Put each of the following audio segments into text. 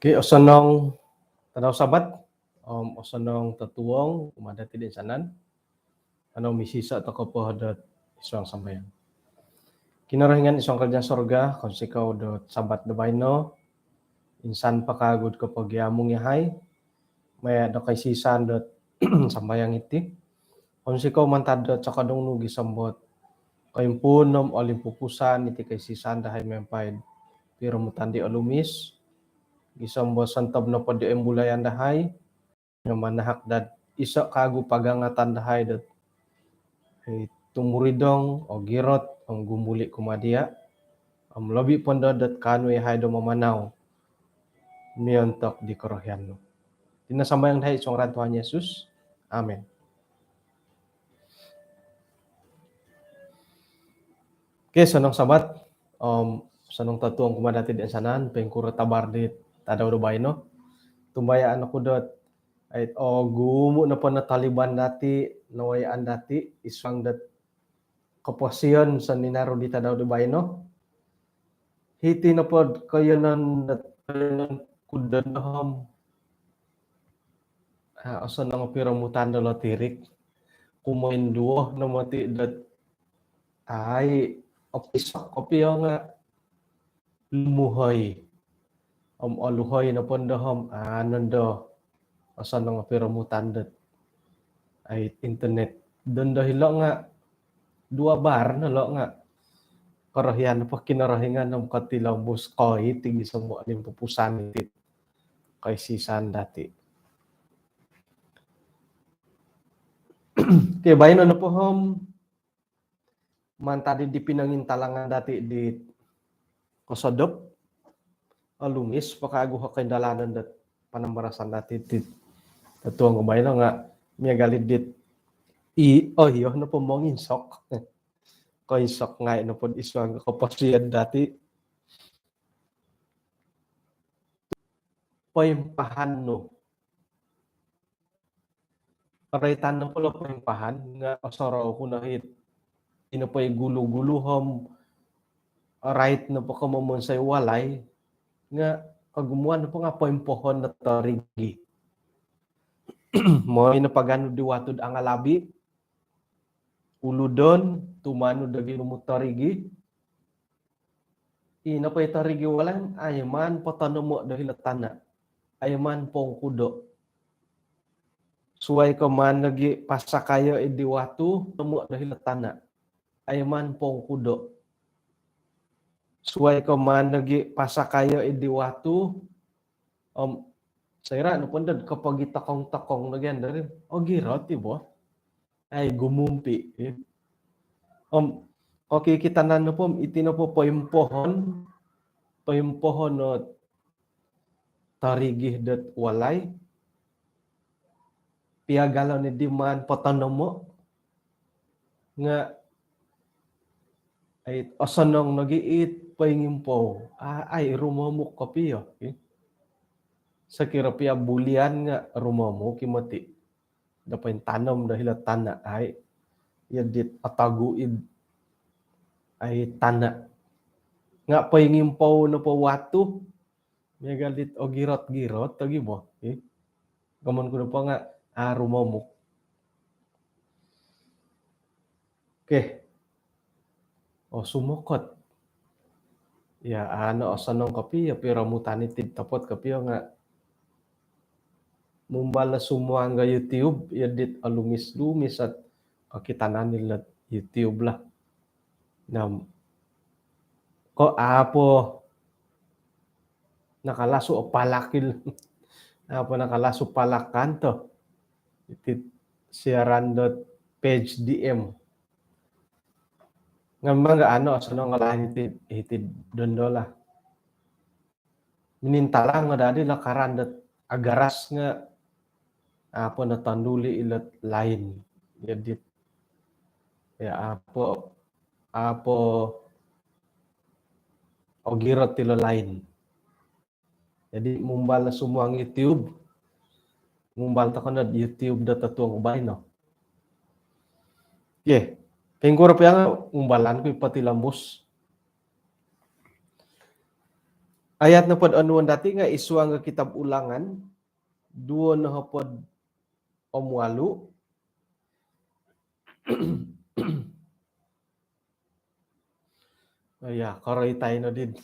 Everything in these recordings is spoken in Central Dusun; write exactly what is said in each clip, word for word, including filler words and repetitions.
Okey, osonong tadau Sabat, om osonong totuong kumaa dati toinsanan. Kanou misisa' toko po dot id suang sambayang. Kinorohingan id suang Karajaan Sorga, kounsikou dot Sabat do baino, insan po kawagu'd kopogiamung yahai maya' do kaisisan dot sambayang iti. Kounsikou mantad dot sokodung nu gisom dot koimpuun om olimpupusan iti kaisisan dahai miampai'd piromutan di olumis, gisom dot sontob nopo di imbulayan dahai, nga manahak dot iso' kawagu pagangatan dahai dot, eh, tumuridong, ogirot, om gumuli' kumaa diya', om lobi' po ndo dot kaanu yahai do mamanau miontok di korohian nu. Iti no sambayang dahai id suang ngaran Tuhan Yesus. Amin. Okey, osonong Sabat, om osonong totuong kumaa dati toinsanan, poingkuro tabar di tadau do baino. Tumbayaan oku dot, ai, ogumu' nopo notoliban dati, nawayaan dati id suang dot koposion sinanaru di tadau do baino. Hiti nopo koiyonon dot, koiyonon ku dot nohom, ah, osonong piromutan do lotirik. Kumoinduo no moti dot, ai, opisok kopio nga lumuhoi. Om oluhoi nopo ndo om, ah, nondo osonong piromutan dot, ai, internet. Dondo hilo' nga duo bar no lo' nga korohian po Kinorohingan om kotilombus koi ti gisom olimpupusan iti kaisisan dati. Okey, baino nopo om mantad di pinongintalangan dati di kosodop, olumis po kawagu o koindalanan dot panambarasan dati di totuong baino nga miagal i dit, i, oh, iyo nopo monginsok. Koinsok ngai' nopo id suang koposion dati. Poimpahan nu. Roitan nopo lo poimpahan nga osorou ku no it, ino po i gulu-gulu om roit nopo ko momonsoi walai nga kogumuan nopo nga poimpohon no torigi. Mooi no paganu di watu'd angalabi, uludon, tumanud do ginumu' torigi. Ino po i torigi walai, ai maan potonomo' do hilo' tana'. Ai maan pongkudo'. Suwai ko maan nogi' pasakayo' i di watu, tonomo' do hilo' tana'. Ai maan pongkudo'. Suwai ko maan nogi' pasakayo' i di watu, om soira' nopo ndo kopogitokong-tokong nogi' ndo ri, ogirot i bo. Ai gumumpi', eh. Om kokitanan nopo om iti nopo poimpohon, poimpohon o torigi dot walai, piagalo' ni di maan potonomo' nga, ai, osonong nogi' it poingimpou. A, ai rumomuk kopio, eh. Sokiro pia bulian nga rumomuk i moti. Do pointanom do hilo' tana', ai. Iyo dit otogu id, ai, tana'. Nga poingimpou nopo watu, miagal dit ogirot-girot lagi bo, eh. Komon ku nopo nga, a, rumomuk. Okey. Oh, sumokot. Ya, ano, osonong kopio piromutan iti, topot kopio nga mumbal sumuang ga YouTube, ya, dit olumis-lumis ot kokitanan ilo YouTube lah. Nah, ko apo nakalasu o palakil, apo nakalasu palakan to. Iti siaran dot page D M. Nga memang ga ano, osonong nga lain iti, iti dondo lah. Minintalang nga dadi lah karan dot agaras nga apo natanduli ilot lain. Jadi, ya, apo, apo ogirot ilo lain. Jadi, mumbal sumuang YouTube. Mumbal tokou no YouTube do totuong baino. Okey. Pingkuro piang umbalan ku i potilombus. Ayat nopo do onuon dati nga id suang do kitab Ulangan, duo nohopod om walu. Oh ya, koroitai no dit.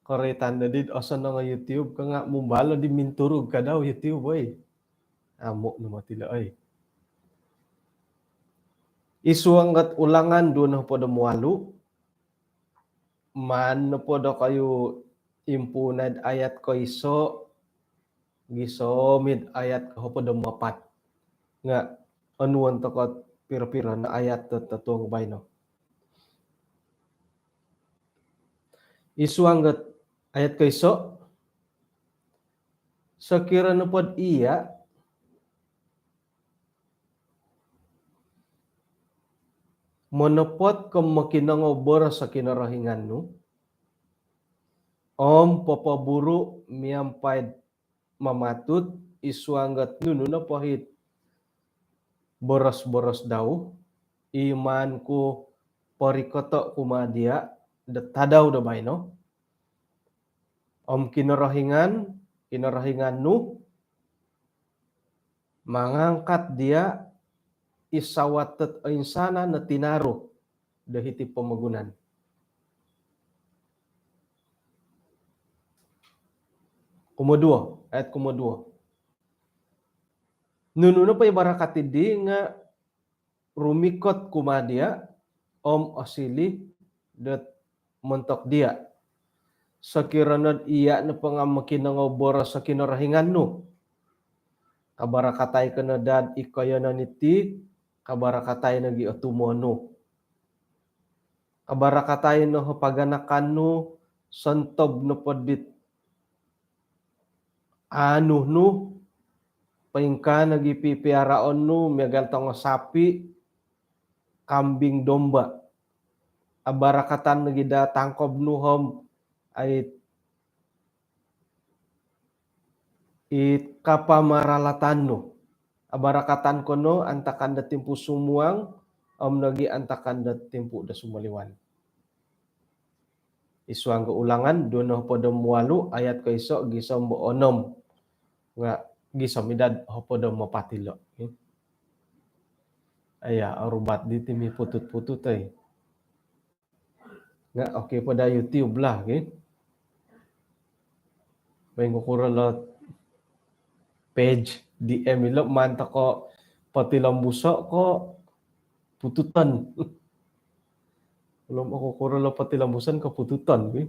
Koroitan no dit, osonong o YouTube ka nga mumbal no di minturug kadau YouTube, oi. Amu no mati lo, oi. Id suang dot Ulangan duo nohopod om walu, maan nopo dokoyu impuunai ayat koiso gisom id ayat kohopod om apat. Nga onuon tokou piro-piro no ayat do totuong baino. Id suang dot ayat koiso, sokiro nopo do iya monopot ko mokinongou boros o Kinorohingan nu, om popoburu miampai do mamatut id suang dot nunu nopo it boros-boros dau, i maan ku porikoto kumaa dia do tadau do baino. Om Kinorohingan, Kinorohingan nu, mangangkat dia id sawat dot oinsanan o tinaru do hiti pomogunan. Kumoduo, ayat kumoduo. Nunu nopo i barakat dii nga rumikot kumaa dia om osiliu dot montok dia. Sokiro nod iya nopo nga mokinongou boros o Kinorohingan nu, kabarakatai ko no daa id koiyonon iti, kabarakatai nogi o tumo nu. Kabarakatai no o paganakan nu, sontob nopo dit anu nu, poingkaa nogi pipiaraon nu, miagal tongo sapi, kambing domba. Abarakatan nogi daa tangkob nu om ai it kapamaralatan nu. Abarakatan ko no antakan do timpu sumuang, om nogi antakan do timpu do sumoliwan. Id suang ko Ulangan duo nohopod om walu ayat koiso gisom do onom. Nga gisom id dot hopod om apat ilo. Aya, orubat diti miputut-putut, oi. Nga okey po daa YouTube lah, okey. Poingkukuro lo page D M ilo, maan tokou potilombuso ko pututon? Belum oku kuro lo potilombuson ko pututon, okey.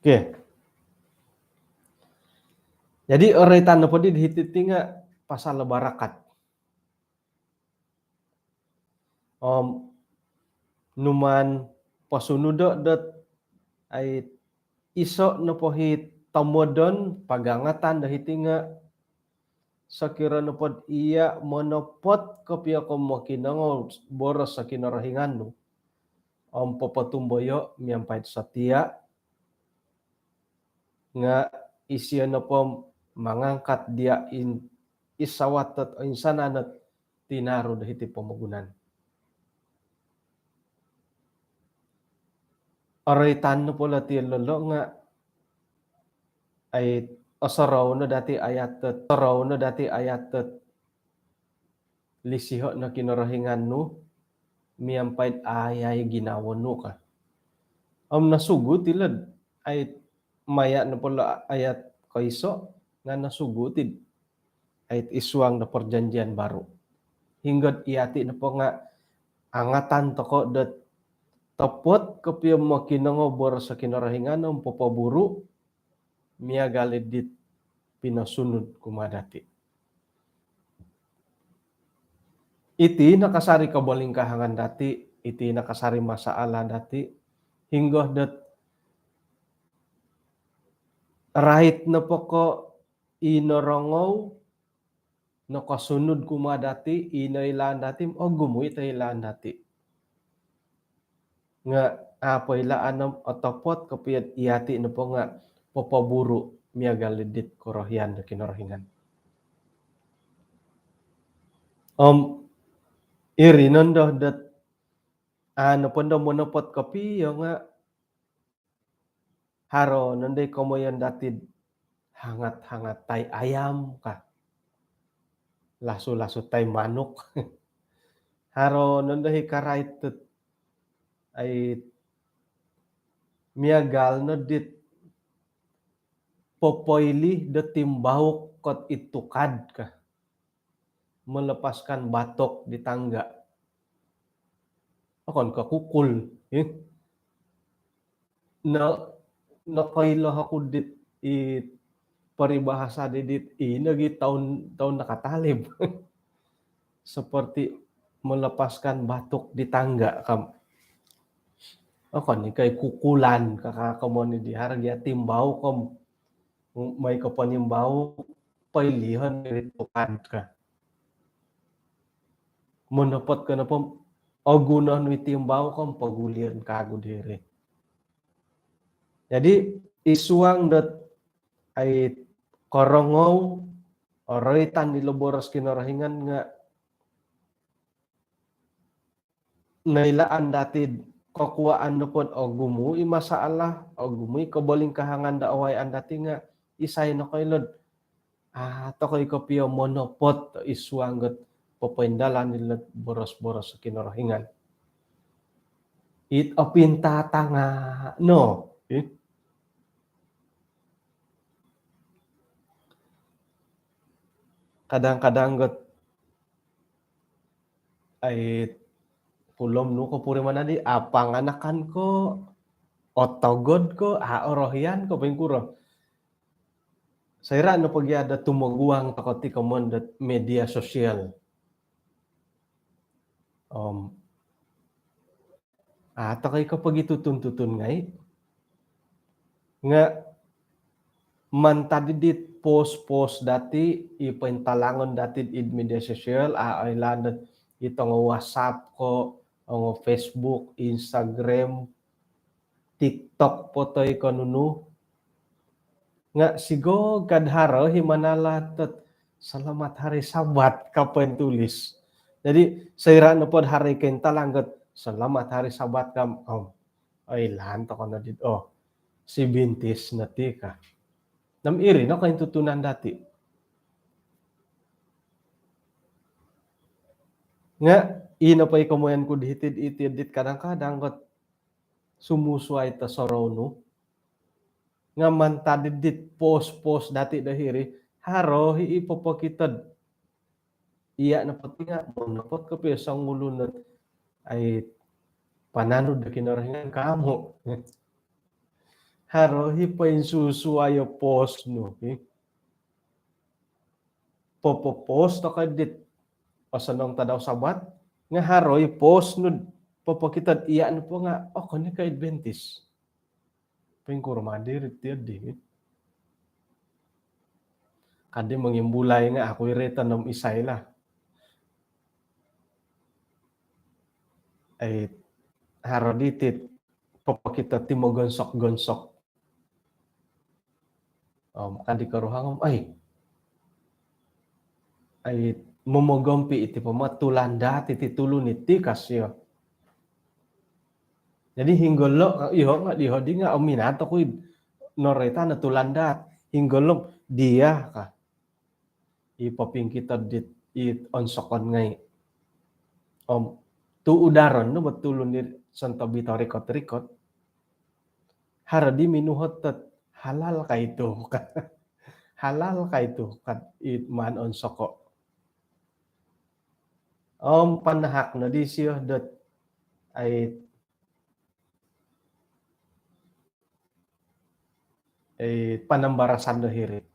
Okey. Jadi, oroitan nopo di hiti ti nga pasal barakat. Om numaan posunudo dot ai iso nopo it tomodon pagangatan do hiti nga sokiro nopo do iya monopot kopio ko mokinongou boros o Kinorohingan nu, om popotumboyo miampai do sotia, nga isio nopo mangangkat dia id sawat dot oinsanan ot tinaru do hiti pomogunan. Oroitan nopo lo ti lolo nga ai osorou no dati ayat dot, osorou no dati ayat dot lisiho no Kinorohingan nu, miampai ayai ginawo nu ka. Om nosugu ti lod ai maya nopo lo ayat koiso nga nosugu ti ai id suang do perjanjian baru. Hinggo iyati nopo nga angatan toko dot topot kopio mokinongou boros Kinorohingan om popoburu miagal dit pinosunud kumaa dati. Iti nakasari kobolingkahangan dati, iti nakasari masalah dati, hinggo dot rait nopo ko i norongou, nokosunud kumaa dati, i noilaan dati, ogumu i toilaan dati. Nga apo ilaan om otopot kopio iyati nopo nga popoburu miagal dit korohian do Kinorohingan. Om iri nondo dot anu pondo monopot kopio nga haro nondo i komoyon dati hangat-hangat tai ayam ka. Lasu-lasu tai manuk. Haro nondo i karait tu ai miagal no dit popoili do timbauk kot id tukad ka. Melepaskan batok di tangga. Okon ko kukul, eh. No, nokoilo oku dit i peribahasa di dit i nogi toun, toun nakatalib. Seperti melepaskan batok di tangga kam. Okon i kai kukulan ka, ka komon di harga timbauk om mai ko ponimbau poilihon diri tukad ka. Monopot ko nopo oguno nu i timbauk om pogulion kagu diri. Jadi id suang dot ai korongou oroitan di lo boros Kinorohingan nga noilaan dati kokuaan nopo dot ogumu i masalah, ogumu i kobolingkahangan do awayaan dati nga isai nokoilo dot ah, tokoi kopio monopot id suang dot popoindalan di lo boros-boros Kinorohingan. It opintatanga no. Eh? Kadang-kadang got ai pulom nu ko puri mana di apa nganakan ko otogod ko a orohian ko pengkuro. Soira no pogi ada tumoguang toko ti komon dot media sosial. Om ah, tokoi ko pogi tutun-tutun ngai. Nga mantad dit pos-pos dati, i pointalangon dati id media sosial, ah, oilaan dot i tongo WhatsApp ko, ongo Facebook, Instagram, TikTok po toi ko nunu. Nga sigog kad haro i manala dot selamat hari Sabat ka pointulis. Jadi soira nopo dot haro i kointalang dot selamat hari Sabat kam, om oilaan toko no dit, oh, si bintis no ti ka. Om iri no kointutunan dati. Nga ino po i komoyon ku di hiti dit, kadang-kadang got sumusuai tosorou nu. Nga mantad dit pos-pos dati do hiri, haro i popokito dot iya nopo ti nga monopot kopio songulun dot ai pananud do Kinorohingan ka amu. Haro i poinsusuai o pos nu, eh. Popo-pos toko dit osonong tadau Sabat, nga haro i pos nu dot popokito dot iya nopo nga okon i ko Adventist. Pengkuro ma diri ti di. Kadi mongimbulai nga aku iri tonom isai lah. Ai haro diti popokito ti mogonsok-gonsok. Om kadi koruhang om, ai. Ai momogompi iti poma tulanda titi tulun iti kasio. Jadi hinggolo, iho nga diho di nga om minat aku id norita na tulanda hinggolo dia ka. I popingkito dit i onsokon ngai. Om tu udaron no bo tulun di sontob i torikot-rikot. Haro di minuhot dot halal ka itu ka. Halal ka itu ka it maan onsoko. Om panahak no disio dot ai eh, panambarasan do hiri.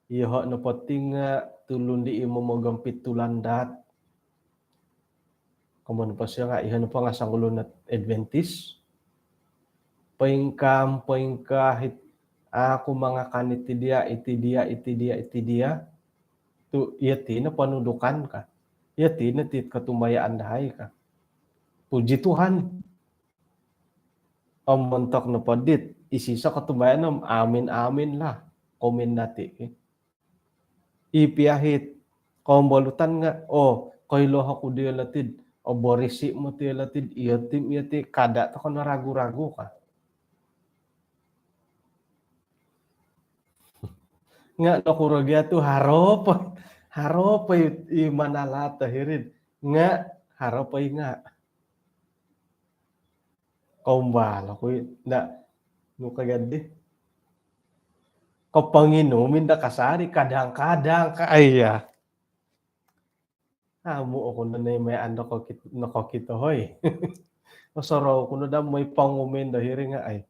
Iyoho nopo ti nga tulun di i momogompi tulandaat. Komoyon nopo sio nga iyoho nopo nga songulun Adventist. Poingkaa, poingkaa it aku mangakan iti dia, iti dia, iti dia, iti dia. Tu iyo ti no ponudukan ka. Iyo ti no ti kotumbayaan dahai ka. Puji Tuhan. Om montok nopo dit isiso kotumbayaan om amin, amin lah. Komen dati. I pia it kombolutan nga, oh, koilo oku diolo tid, oh, borisi moti ilo tid, iyo ti, iyo ti, kada tokou no ragu-ragu ka. Nga nokuro gia tu haro po, haro po i, i manalaat do hiri. Nga haro po i nga. Kombal oku i, nda, nu ka gia di. Koponginum inda kasari, kadang-kadang ka, ai ya. Amu oku no nai mai ando kokit-, nokokito hoi. Osorou oku no da moi pongumin do hiri nga ai.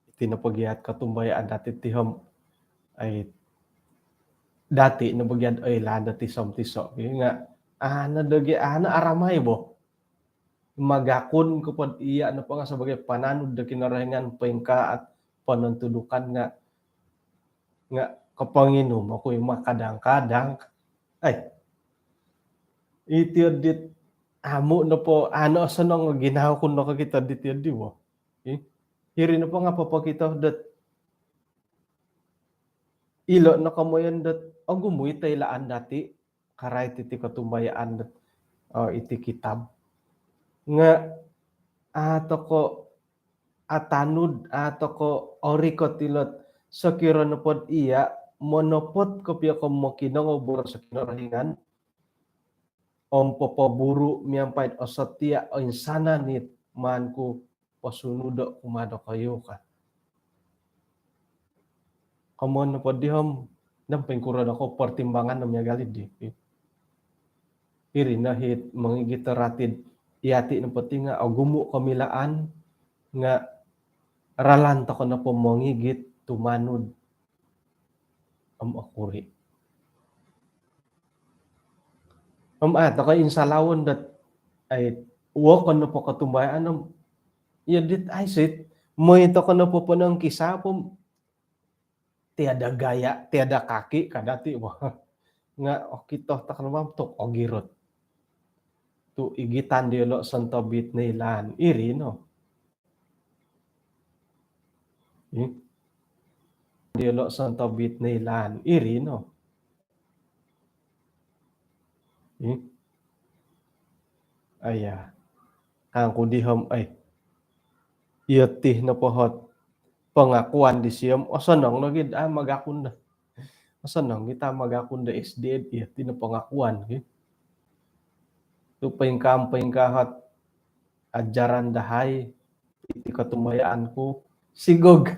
Iti nopo gia it kotumbayaan dati ti om ai dati nopo gia it oilaan do tiso om tiso ki nga ano do gia ano aramai bo. Magakun ko po iya nopo nga sabaagi pananud do Kinorohingan poingkaa it ponontudukan nga, nga koponginum oku i makadang-kadang. Ai. Iti o dit amu nopo ano osonong ginawo ku nokokito dit iyo di bo. Ih. Hiri nopo nga popokito dot ilo no komoyon dot ogumu i toilaan dati karait iti kotumbayaan dot, oh, iti kitab. Nga, ah, tokou atanud, ah, tokou orikot ilo dot sokiro nopo dot iya monopot kopio ko mokinongou boros Kinorohingan om popoburu miampai dot osotia, oinsanan it maan ku posunudo kumaa dokoyu ka. Komoyon nopo di om, nda poingkuro dokoyu pertimbangan do miagal di. Iri no it mongigit rati dot iyati nopo ti nga ogumu komilaan nga ralan tokou nopo mongigit tumanud om okuri. Om ah, tokou insalawon dot ai, wokon nopo kotumbayaan om iyo dit ai sit, moi tokou nopo ponongkisap om tiada gaya, tiada kaki ka dati bo. Nga okito tokou nopo tu ogirot. Tu igitan diolo sontob it noilaan. Iri no. Ih. Diolo sontob it noilaan. Iri no. Ih. Aya. Kangku di om, ai. Iyo ti nopo ot pengakuan disio om osonong no gia, ah, magakun do. Osonong gia magakun do S D A, iyo ti no pengakuan gia. Tu poingkaa, poingkaa ot ajaran dahai, iti kotumbayaan ku, sigog.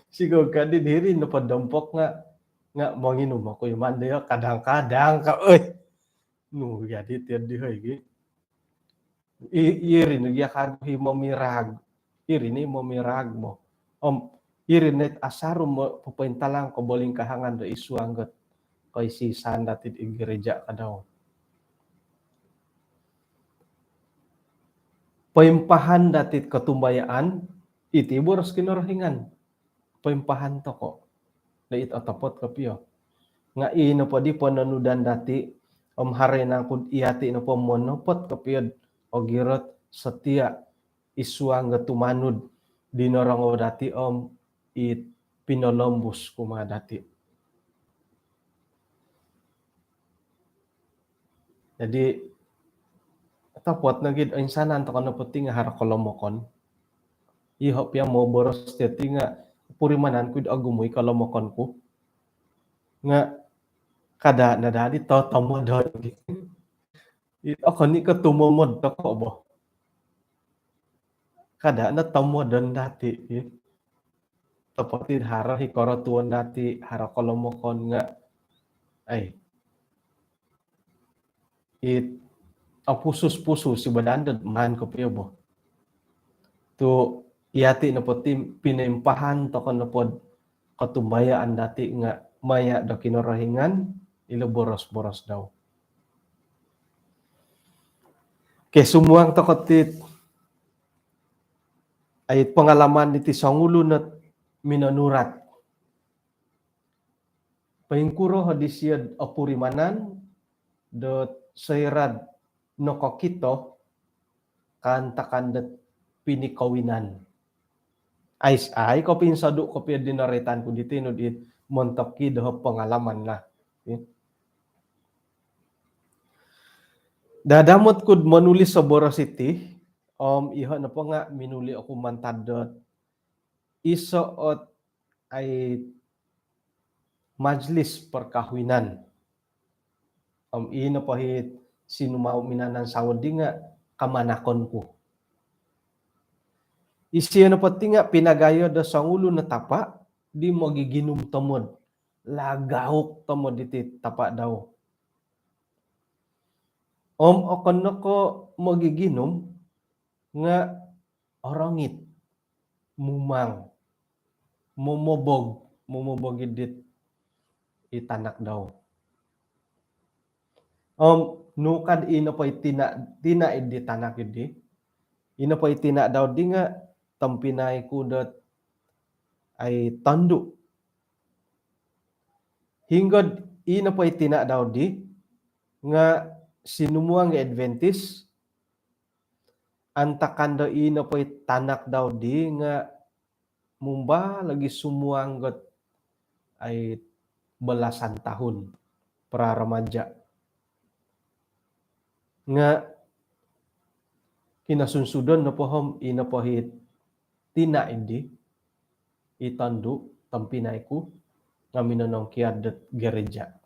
Sigog ka di hiri nopo dompok nga, nga monginum oku i maan dia kadang-kadang ka, oi. Nu jadi tiada di hoi gia. I, iri no gia kagu i momirag. Iri ni momirag mo. Om iri no it asaru om popointalang kobolingkahangan do id suang dot koisisan dati id gereja ka dau. Poimpahan dati it kotumbayaan, iti boros Kinorohingan. Poimpahan tokou. Do it otopot kopio. Nga i nopo di pononudan dati, om haro i nangku dot iyati nopo monopot kopio dot ogirot, setia, id suang do tumanud di norongou dati om it pinolombus kumaa dati. Jadi, otopot no gia dot oinsanan tokou nopo ti nga haro kolomokon. Iyoho pia moboros diti nga purimanan ku dot ogumu i kolomokon ku. Nga kada no dadi totomod gia. Okon i ko tumomod toko bo. Kada no tomodon dati i. Topot i haro i korotuon dati, haro kolomokon nga, ai, it opusus-pusus i badan do maan kopio bo. Tu yati nopo ti pinoimpahan toko nopo do kotumbayaan dati nga maya do Kinorohingan ilo boros-boros dau. Okey, sumuang toko ti it pengalaman diti songulun ot minonurat. Poingkuro o disio do opurimanan dot soira do nokokito kaantakan dot pinikowinan. Ais, ai, kopinsodu kopio di noroitan ku diti nu di montok i doho pengalaman lah. Dadamot ku do monulis o boros iti, om iho nopo nga minuli oku mantad dot iso ot ai majlis perkahwinan. Om i nopo i sinumau minanansawo di nga kamanakon ku. Isio nopo ti nga pinagayo do songulun o tapa di mogiginum tomod. Lagauk tomod iti tapa dau. Om okon no ko mogiginum nga orongit, mumang, momobog, momobog i dit i tanak dau. Om nukad i nopo i tina, tina i di tanak i di, i nopo i tina dau di nga tompinai ku dot ai tondu. Hinggo i nopo i tina dau di nga sinumuang Adventist, antakan do i nopo i tanak dau di nga mumba lagi sumuang got ai belasan tahun, pra remaja. Nga kinosunsudon nopo om i nopo i tina i di, i tondu, tompinai ku, nga minonongkiad dot gereja.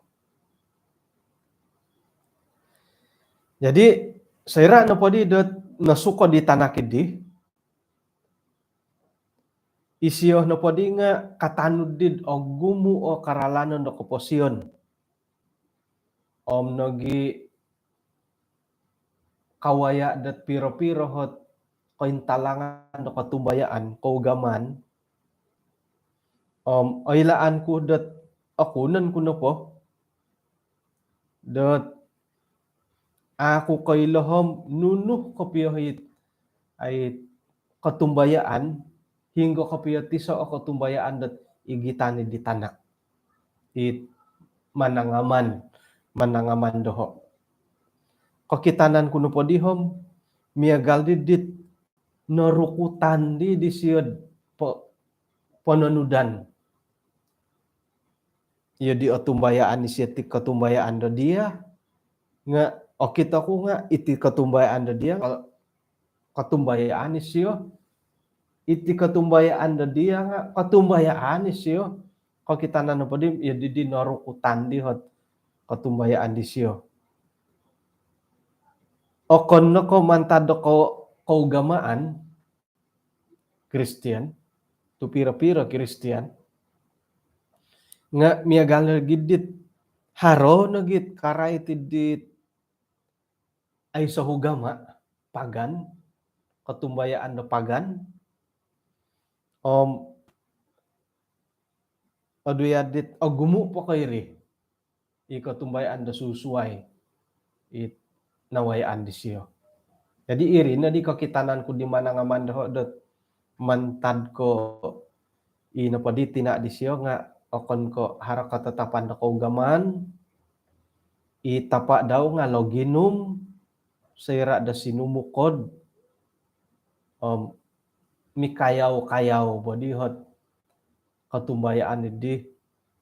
Jadi soira nopo di dot nosukod i tanak i di, isio nopo di nga katanud di ogumu o karalanon do koposion. Om nogi kawaya dot piro-piro ot kointalangan do kotumbayaan, kougamaan. Om oilaan ku dot okunon ku nopo dot aku koilo om nunu kopio it ai kotumbayaan, hinggo kopio tiso o kotumbayaan dot igitan i di tanak. It manangaman, manangaman doho. Kokitanan ku nopo di om miagal di dit norukutan di disio po, pononudan. Iyo di otumbayaan isio ti kotumbayaan do dia, nga okito ku nga iti kotumbayaan do dia, kotumbayaan isio, iti kotumbayaan do dia nga kotumbayaan isio. Kokitanan nopo di, iyo di, di norukutan di ot kotumbayaan disio. Okon no ko mantad do ko, kougamaan Kristian, tu piro-piro Kristian, nga miagal no gidit, haro no git karai tidit aiso ugama, pagan, kotumbayaan do pagan, om odu yadit ogumu po ko iri i kotumbayaan do susuai i nawayaan disio. Jadi iri no di kokitanan ku di manangaman doho dot mantad ko i nopo di tina disio nga okon ko haro katatapan do kougamaan, i tapa dau nga loginum, soira do sinumukod, om mikayau-kayau bo di ot kotumbayaan di,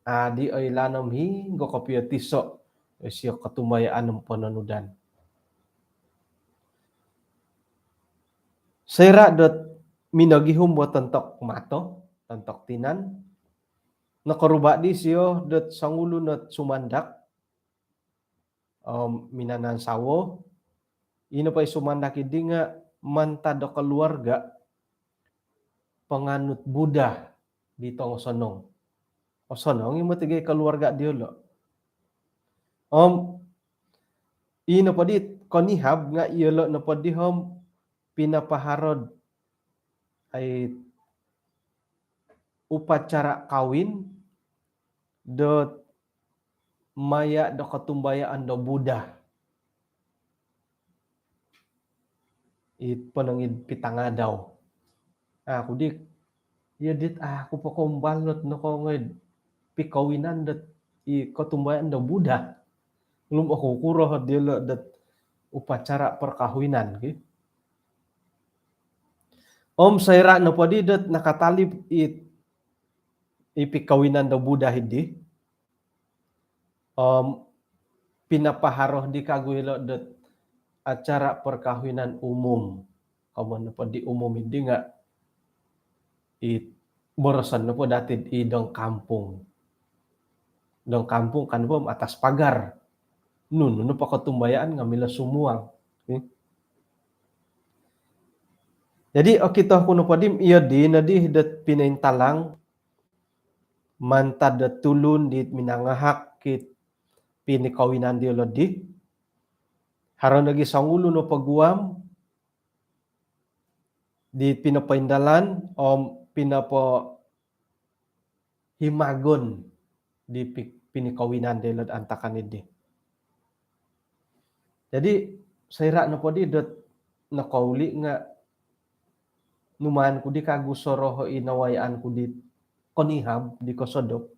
adi oilaan om hinggo kopio tiso isio kotumbayaan om pononudan. Soira dot minogihum bo tontok mato, tontok tinan, nokoruba disio dot songulun ot sumandak, om minanansawo, ino po i sumandak iddi nga' mantad do koluarga' panganut Buddha di tongosonong. Osonong i moti gai koluarga' diyolo'. Om ino poddi konihab nga' iyolo' nopoddi om pinapaharo'd ai upacara kawin dot maya' do kotumbayaan do Buddha i ponong id pitangadau. Aku di, iyo dit aku po kombal dot nokoongoi pikawinan dot i kotumbayaan do Buddha. Lum oku kuro diyolo' dot upacara perkahwinan ki. Om soira' nopoddi dot nakatalib i, i pikawinan do Buddha iddi, om pinapaharo di kagu ilo' dot acara perkahwinan umum. Komoyon nopoddi umum iddi nga' i boroson nopo dati'd i dong kampung. Dong kampung kan po atas pagar. Nunu nopo kotumbayaan nga' milo sumuang. Hmm. Jadi okito ku nopoddi om iyo dino di dot pinointalang mantad do tulun dit minangahak it pinikawinan diyolo' di. Haro nogi songulun o paguam di pinopoindalan om pinopohimagon di pi-, pinikawinan diyolo'd antakan iddi. Jadi soira' nopoddi dot nokouli' nga' numaan ku di kagu soroho' i nawayaan ku di konihab di kosodop.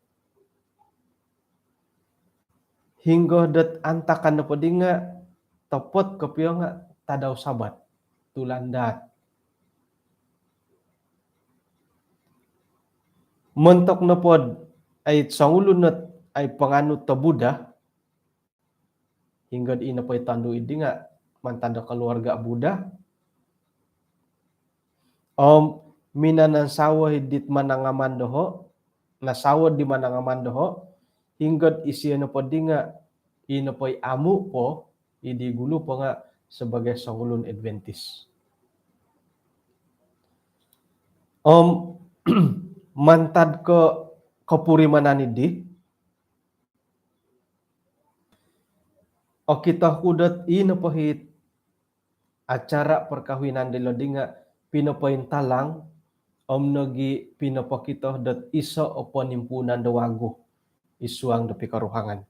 Hinggo dot antakan nopoddi nga' topot kopio nga' tadau Sabat, tulandaat. Montok nopod ai songulun ot ai panganut do Buddha, hinggo'd ino po i tondu' iddi nga' mantad do koluarga' Buddha. Om minanansawo i dit manangaman doho', nasawo di manangaman doho', hinggo'd isio nopoddi nga' ino po i amu' po, i di gulu po nga' sabagai songulun Adventist. Om mantad ko kopurimanan iddi, okito ku dot ino po i acara perkahwinan dilo' di nga' pinopointalang om nogi' pinopokito dot iso' o ponimpuunan do wagu i suang do pikoruhangan.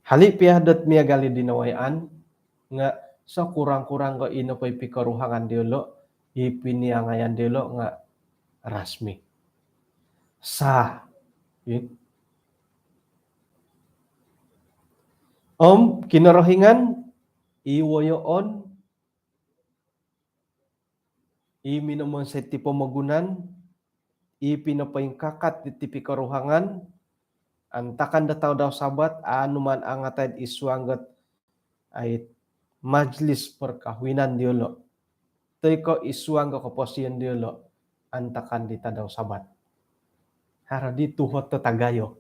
Hali' piya dot miagal i di nawayaan nga' sokurang-kurang ko ino po i pikoruhangan diyolo', i piniangayan diyolo' nga' rasmi, sah. Om Kinorohingan i woyoon, i minomonsoi ti pomogunan, i pinopoingkakat diti pikoruhangan antakan do tadau Sabat, a' numaan angatai'd i suang dot ai majlis perkahwinan diyolo' toi ko' i suang do koposion diyolo' antakan di tadau Sabat. Haro di tuhot do tagayo.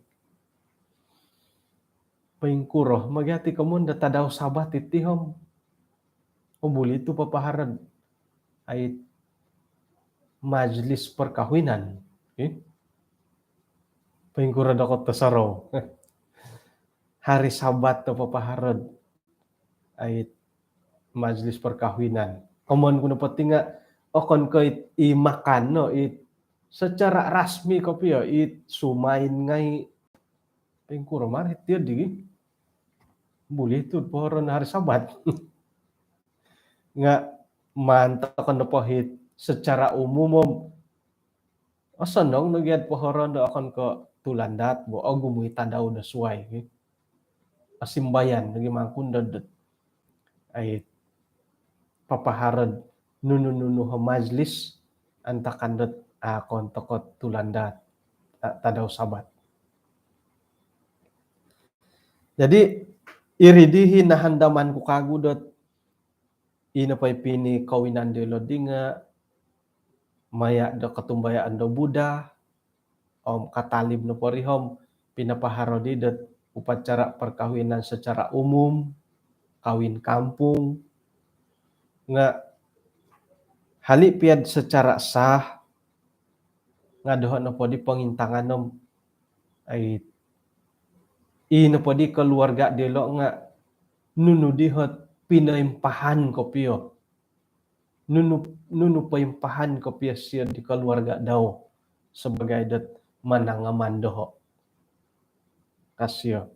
Poingkuro ma gia ti komoyon do tadau Sabat iti om obuli tu papaharo'd ai majlis perkahwinan. Eh? Poingkuro do kotosorou. Hari Sabat tu papaharo'd ai majlis perkahwinan. Komoyon ku nopo ti nga' okon ko' i makan no, i secara rasmi kopio, i sumain ngai'. Poingkuro ma ri ti di gi. Buli tu pohoron hari Sabat. Nga' mantad ko nopo i secara umum om osonong no gia'd pohoron do okon ko' tulandaat bo, ogumu i tadau do suwai. Osimbayan nogi mangkun do dot ai papaharo'd nunu-nunu o majlis antakan dot a' okon toko' tulandaat tadau Sabat. Jadi iri di i nahandaman ku kagu dot ino po i pinikawinan diyolo' di nga' maya' do kotumbayaan do Buddha, om katalib nopo ri om pinapaharo di dot upacara perkahwinan secara umum, kawin kampung, nga hali piad secara sah, nga doho nopo di pongintangan om, ai, i nopo di keluarga diolo nga nunu di hot pinoimpahan kopio. Nunu, nunu poimpahan kopio sio di keluarga dau sebagai dot manangaman doho. Kasio.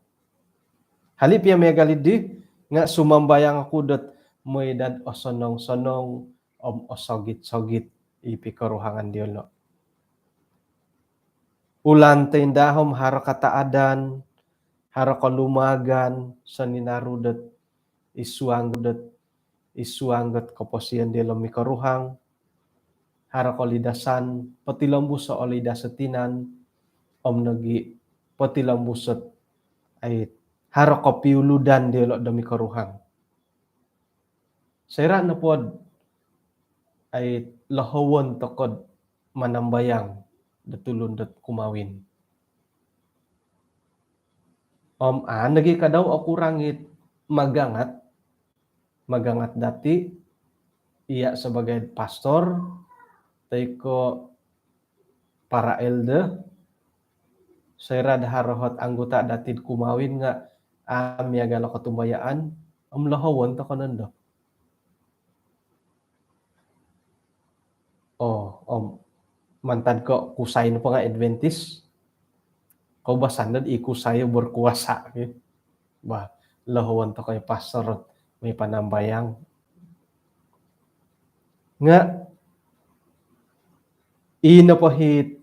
Hali pia miagal di nga sumambayang oku dot mooi dot osonong-sonong om osogit-sogit i pikoruhangan diolo. Ulan toindaha om haro kataadan, haro kolumagan, soninaru dot id suang dot, id suang dot koposion diolo mikoruhang, haro kolidasan, potilombuso olidas o tinan, om nogi potilombuso, ai, haro kopiuludan diolo do mikoruhang. Soira nopo dot, ai, lohowon toko dot manambayang do tulun dot kumawin. Om, ah, nogi kadau oku rangit magangat, magangat dati, ia sebagai pastor, toi ko para elder, soira do haro hot anggota dati do kumawin nga, ah, miagal o kotumbayaan, om lohowon toko nondo. Oh, om mantad ko kusai nopo nga Adventist. Koubasan dot i kusai berkuasa, gitu. Bah, lohowon toko i pastor mooi panambayang. Nga, i nopo hit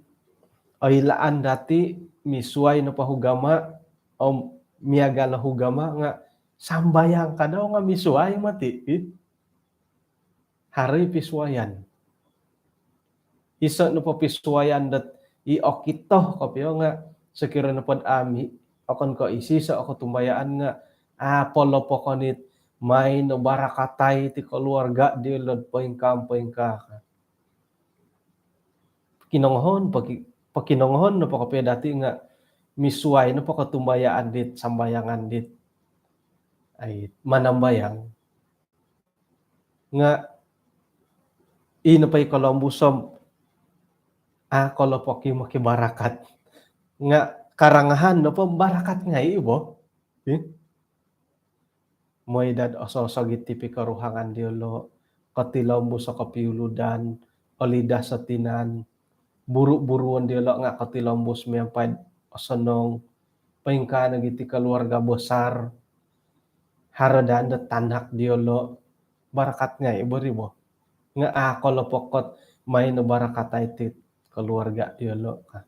oilaan dati misuai nopo ugama, om miagal o ugama nga sambayang kadau nga misuai moti, gitu. Haro i pisuayan. Iso nopo pisuayan dot i okito kopio nga sokiro nopo dot amu okon ko isiso o kotumbayaan nga, ah, polopokon it maai no barakatai ti keluarga diolo do poingkaa om poingkaa. Kinongohon, poki-, pokinongohon nopo kopio dati nga misuai nopo kotumbayaan dit sambayangan dit, ai, manambayang. Nga, i nopo i kolombus om, ah, kolopoki moki barakat. Nga, karangahan nopo barakat ngai bo. Ih. Mooi dot ososogit i pikoruhangan diolo, kotilombus o kopiuludan, olidas o tinan, buru-buruon diolo nga kotilombus miampai osonong, poingkaa nogi ti keluarga besar, haro daa do tanak diolo, barakat ngai bo ri bo. Nga, ah, kolopokot maai no barakatai ti keluarga diolo ka.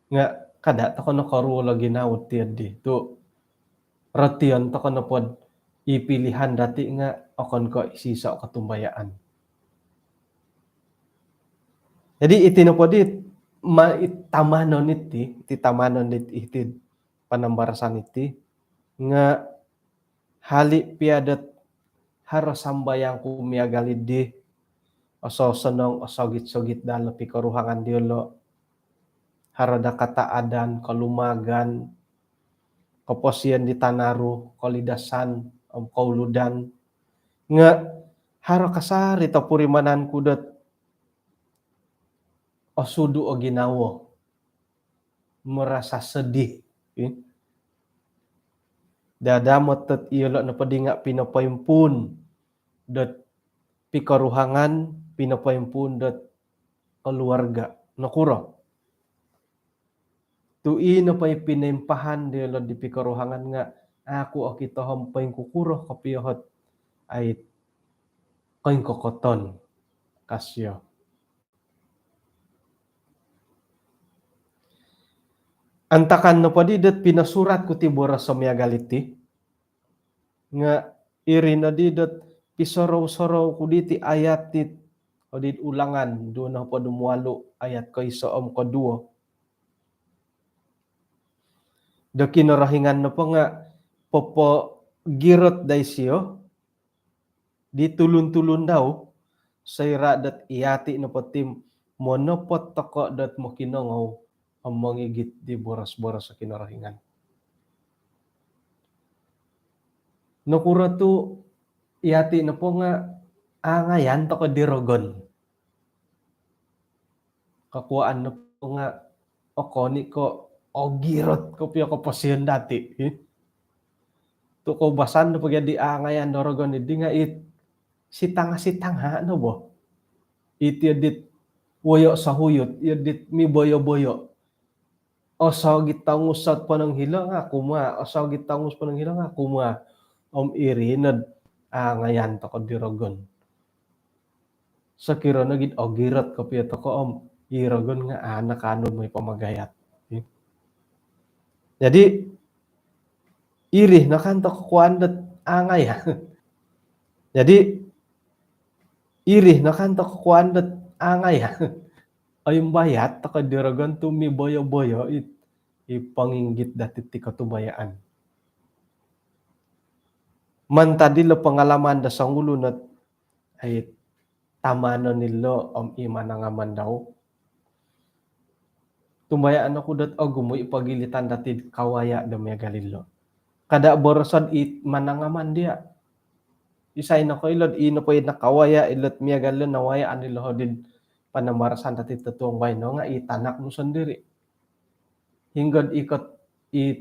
Nga, kada toko nokoruol o ginawo ti di. Tu, rotion toko nopo dot i pilihan dati nga okon ko isiso kotumbayaan. Jadi, iti nopo di ma-, i tamanon iti, iti tamanon dit iti panambarasan iti, nga hali pia dot haro sambayang ku miagal di, ososonong, osogit-sogit dalam pikoruhangan diolo. Haro daa kataadan, kolumagan, koposion di tanaru, kolidasan, om kouludan. Nga haro kasari topurimanan ku dot osudu o ginawo. Merasa sedih. Eh? Dadamot dot iolo nopo di nga pinopoimpuun dot pikoruhangan, pinopoimpuun dot keluarga. Nokuro? Tu i nopo i pinoimpahan diolo di pikoruhangan nga, ah, oku okito om poingkukuro kopio hot, ai, koingkokoton. Kasio. Antakan nopo di dot pinosurat ku ti boros o miagal iti, nga iri nodi dot pisorou-sorou ku diti ayat dit, o dit Ulangan duo nohopod om walu ayat koiso om koduo. Do Kinorohingan nopo nga popogirot daa isio di tulun-tulun dau, soira dot yati nopo ti monopot toko dot mokinongou om mongigit di boros-boros Kinorohingan. Nokuro tu' iyati' nopo nga' aangayan toko' di rogon. Kokuaan nopo nga' okon i' ko' ogirot kopio koposion dati'. Tu' koubasan nopo gia di aangayan do rogon iddi nga' it sitanga-sitanga no bo. It iyo dit woyo' sohuyut, iyo dit miboyo'-boyo'. Osogit tongus ot ponong hilo nga' kumua', osogit tongus ponong hilo nga' kumua'. Om iri nod aangayan toko' di rogon. Sokiro nogi'd ogirot kopio toko' om i rogon nga' a' nakaanu moi pomogayat. Jadi iri no kan toko' kokuaan dot aangayan. Jadi iri no kan toko' kokuaan dot aangayan. Oimbayat toko' di rogon tu' miboyo'-boyo' it i ponginggit dati' ti kotumbayaan. Mantad ilo pengalaman do songulun ot ai tamanon ilo om i manangaman dau. Tumbayaan oku dot ogumu' i pogilitan dati'd kawaya' do miagal ilo. Kada' boroso'd i manangaman diya'. Isai nokoilo'd i nopo i nakawaya' ilo't miagal ilo nawayaan ilo hodi'd panambarasan dati'd totuong baino nga' i tanak nu sondiri'. Hinggod ikot i,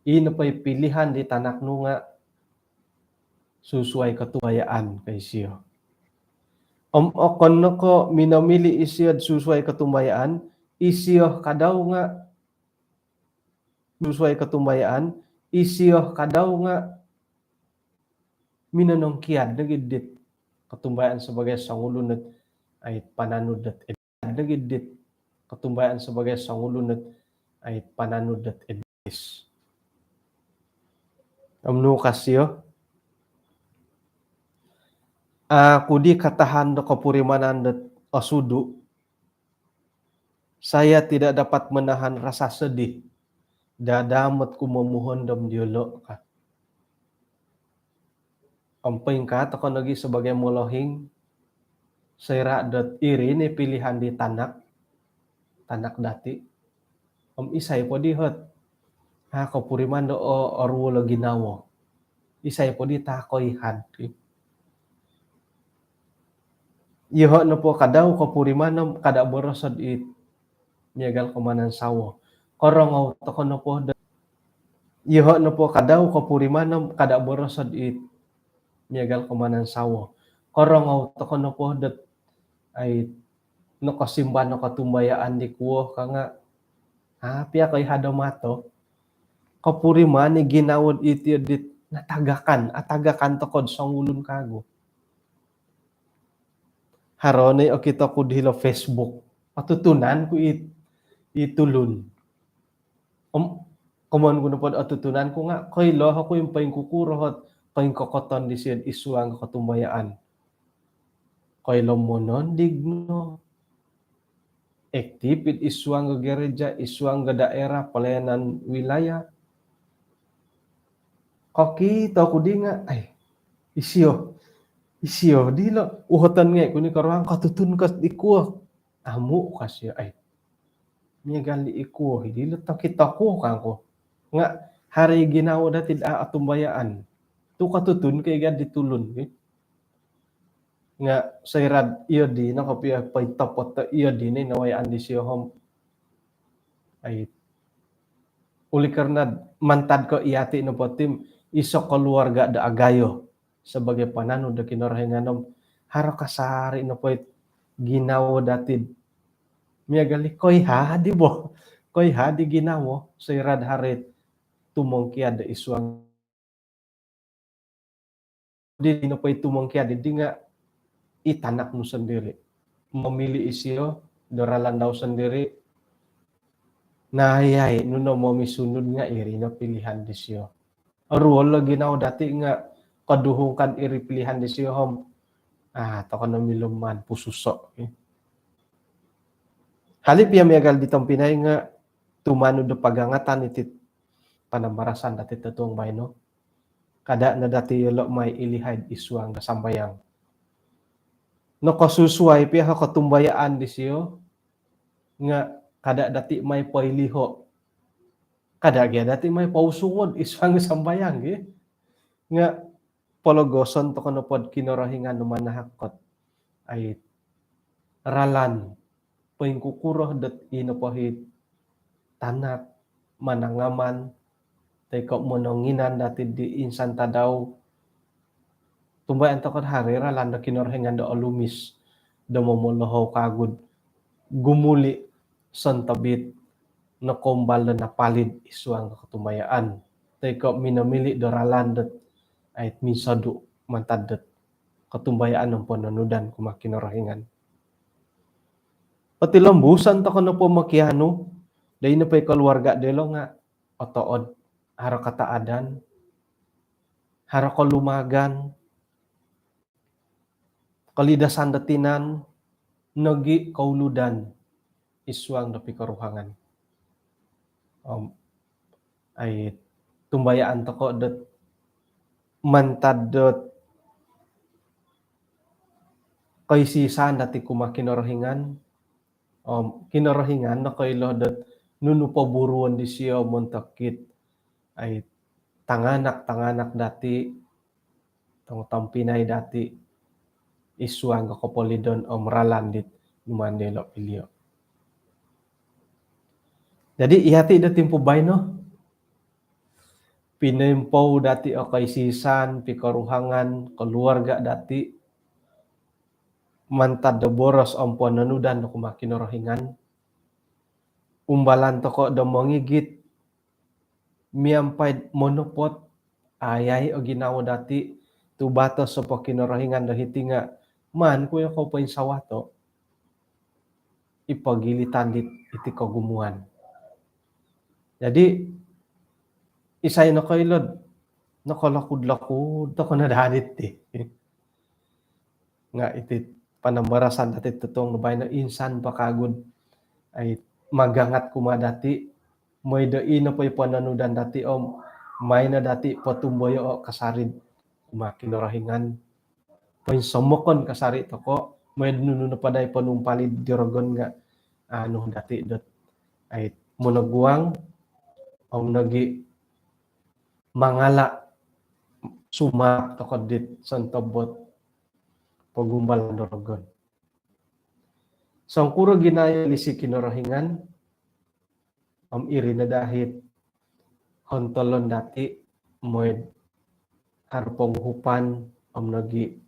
i nopo i pilihan di tanak nu nga' susuai kotumbayaan ka isio. Om okon no ko' minomili' isio'd susuai kotumbayaan, isio kadau nga' susuai kotumbayaan, isio kadau nga' minonongkiad nogi' dit kotumbayaan sabagai songulun ot ai pananud dot nogi' dit kotumbayaan sabagai songulun ot ai pananud dot edis. Om nu ka sio, aku di katahan do kopurimanan dot osudu', saya tidak dapat menahan rasa sedih. Dadamot ku momuhondom diyolo' ka. Om poingkaa toko' nogi' sabagai molohing, soira' dot iri ni pilihan di tanak, tanak dati'. Om isai po di hot a' kopuriman do o, oruol o ginawo. Isai po di ta' koihad. Iyoho' nopo kadau kopuriman om kada' boroso'd it miagal ko manansawo. Korongou toko' nopo do, iyoho' nopo kadau kopuriman om kada' boroso'd it miagal ko manansawo. Korongou toko' nopo dot ai nokosimba no kotumbayaan di kuo ka nga' a' piya koihad o mato. Kopuriman i ginawo'd iti dit natagakan, atagakan toko'd songulun kagu. Haro ni okito ku'd hilo Facebook, otutunan ku i, i tulun. Om komoyon ku nopo'd otutunan ku nga' koilo oku i poingkukuro ot poingkokoton disio'd id suang kotumbayaan. Koilo monondig no. Aktif id suang gereja, id suang daerah pelayanan wilayah. Kokito ku di nga', ai, isio, isio dilo. Uhoton ngai' ku ni koruhang kotutun ko di kuo. Amu' ka sio, ai. Miagal di i kuo, dilo tokito ku kangku. Nga' haro i ginawo dati'd a' otumbayaan. Tu' kotutun ko i gad di tulun, ki. Nga' soira'd iyo di no kopio pointopot do iyo di ni nawayaan disio om ai, oleh kerana mantad ko iyati' nopo ti iso keluarga do agayo sabagai pananud do Kinorohingan om haro kasari' nopo it ginawo dati'd miagal i koihad i bo, koihad i ginawo soira'd haro it tumongkiad do id suang di nopo i tumongkiad di nga' i tanak nu sondiri'. Momili' isio do ralan dau sondiri'. Na, ai, ai, nunu momisunud nga' iri no pilihan disio. Oruol o ginawo dati' nga' koduhung kad iri pilihan disio om a' toko' no milo maan pususo'. Hali' piya miagal di tompinai nga' tumanud do pagangatan iti panambarasan dati' totuong baino. Kada' no dati' iyolo' mai ilihai'd id suang do sambayang. Nokosusuai piya o kotumbayaan disio nga' Kada dati mai poiliho. Kada gia dati mai pousungo id suang sambayang gia. Nga pologoson toko nopo do Kinorohingan do manahak dot ai ralan poingkukuro dot ino po it tanak manangaman toi ko mononginan dati di insan tadau. Tumbayaan toko do haro i ralan do Kinorohingan do olumis do momolohou kagu do gumuli sontob it nokoumbal do napalid id suang do kotumbayaan toi ko minomili do ralan dot ai minsodu mantad dot kotumbayaan om pononudan kumaa Kinorohingan. Potilombuson toko nopo mokianu do ino po i koluarga diolo nga otood, haro kataadan, haro kolumagan, kolidasan do tinan, nogi kouludan id suang do pikoruhangan. Om ai tumbayaan toko dot mantad dot koisisan dati kumaa Kinorohingan. Om Kinorohingan nokoilo dot nunu poburuon disio montok it ai tanganak-tanganak dati, tongotompinai dati id suang do kopolidon om ralan dit numaan diolo pilio. Jadi iti do timpu baino, pinoimpou dati o koisisan, pikoruhangan, koluarga dati mantad do boros om pononudan do kumaa Kinorohingan. Umbalan toko do mongigit miampai monopot, ayai o ginawo dati, tu batos o po Kinorohingan do hiti nga maan ku yoko poinsawato i pogilitan dit iti kogumuan. Jadi isai nokoilo do nokolokud-lokud toko no daa diti. Nga iti panambarasan dati totuong do baino insan po kagu do ai magangat kumaa dati, mooi do ino po i pononudan dati om maai no dati potumboyoo kasari kumaa Kinorohingan. Poinsomokon kasari toko, mooi do nunu nopo daa i ponumpalid di rogon nga anu dati dot ai monoguang om nogi mangala sumaap toko dit sontob dot pogumbalan do rogon. Songkuro ginayo lisi Kinorohingan om iri no daa it hontolon dati mooi do haro ponguhupan om nogi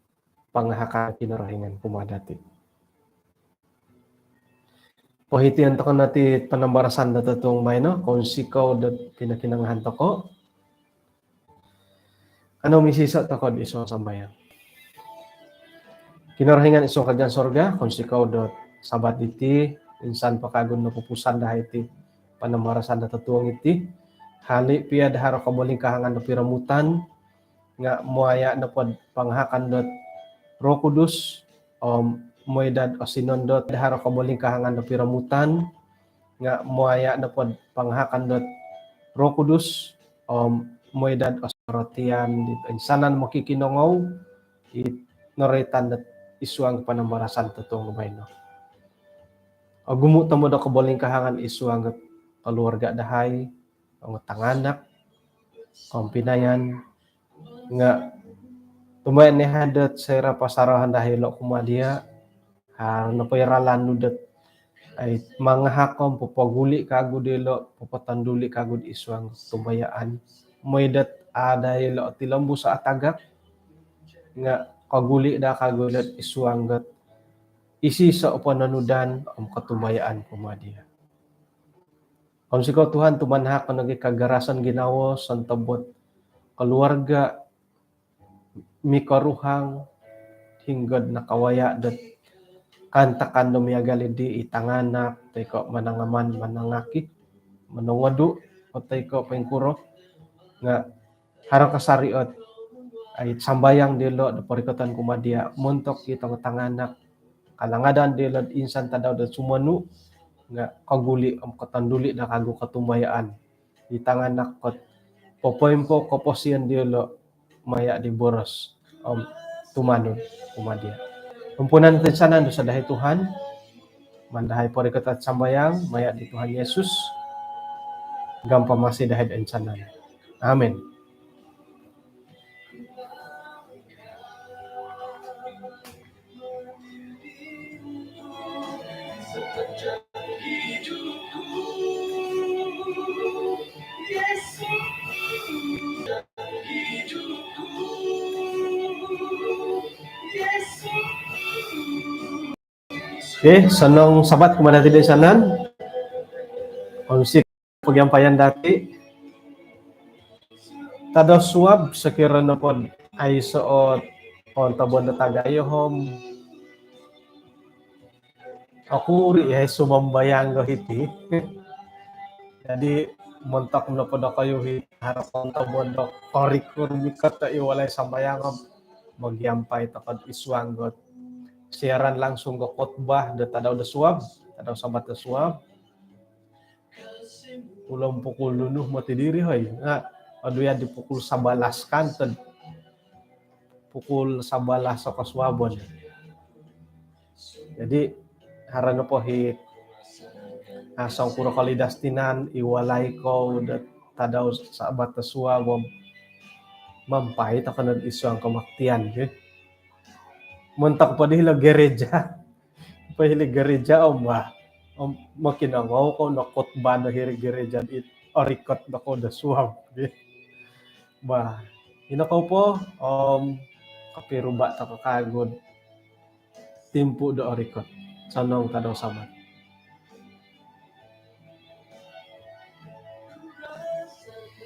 pangahakan Kinorohingan kumaa dati. Pohition toko no iti panambarasan do totuong baino, kounsikou do pinokinongohan toko. Kanou misiso toko id suang sambayang. Kinorohingan id suang kerajaan sorga, kounsikou do Sabat diti, insan po kagu do nopupusan dahai iti panambarasan do totuong iti. Hali pia do haro kobolingkahangan do piromutan, nga mooi nopo do pangahakan dot Roh Kudus om mooi daa do osinondot do haro kobolingkahangan do piromutan, nga mooi nopo do pangahakan dot Roh Kudus om mooi daa do osorotian dit insanan mokikinongou it noroitan dot id suang panambarasan totuong baino. Ogumu tomod o kobolingkahangan id suang dot koluarga dahai, ongo tanganak, kompinayan, nga tumai ni hadot soira pasarahan dahai ilo kumaa dia, haro nopo i ralan nu dot ai mangahak om popoguli kagu diolo, popotonduli kagu id suang tumbayaan. Mooi dot ada ilo tilombus atagak, nga koguli daa kagu dot id suang dot isiso pononudan om kotumbayaan kumaa dia. Kounsikou Tuhan tu manahak nogi kagarasan ginawo sontob dot koluarga mikoruhang hinggo do nakawaya dot kaantakan do miagal di i tanganak toi ko manangaman, manangaki, monongodu toi ko poingkuro, nga haro kasari ot ai sambayang diolo do porikoton kumaa dia montok i tongo tanganak, kalangadan diolo do insan tadau do sumonu, nga koguli om kotonduli daa kagu kotumbayaan i tanganak dot popoimpou koposion diolo maya di boros om tumanud kumaa dia. Ampunan toinsanan dosa dahai Tuhan, Maan dahai porikoto sambayang maya di Tuhan Yesus, gampamasi dahai do insanan. Amin. Okey, sanang Sabat kumaa dati do insanan. Kongsi pogiampayan dati. Tadau suab, sokiro nopo aiso ot kontobon do tagayo om okuri yahai sumambayang do hiti. Jadi montok nopo dokoyu hiti, haro kontobon do korikot-rikot do id walai sambayang om mogiampai tokou id suang dot siaran langsung do khotbah do tadau do suab, tadau Sabat do suab. Ulun pukul nunu moti diri, hoi. Nah, aduh ya, di pukul sabalas kan, ten. Pukul sabalas o kosuabon. Jadi, haro nopo hiti, ah, songkuro kolidas tinan, id walai kou do tadau Sabat do suab om miampai tokou no id suang kebaktian, ya. Montok po di hilo gereja. Poingkuro gereja om bah, om mokinongou kou no khotbah do hiri gereja it orikot dokoyu do suab. Bah, ino kou po, om kopiruba tokou kagu do timpu do orikot. Sanang tadau Sabat.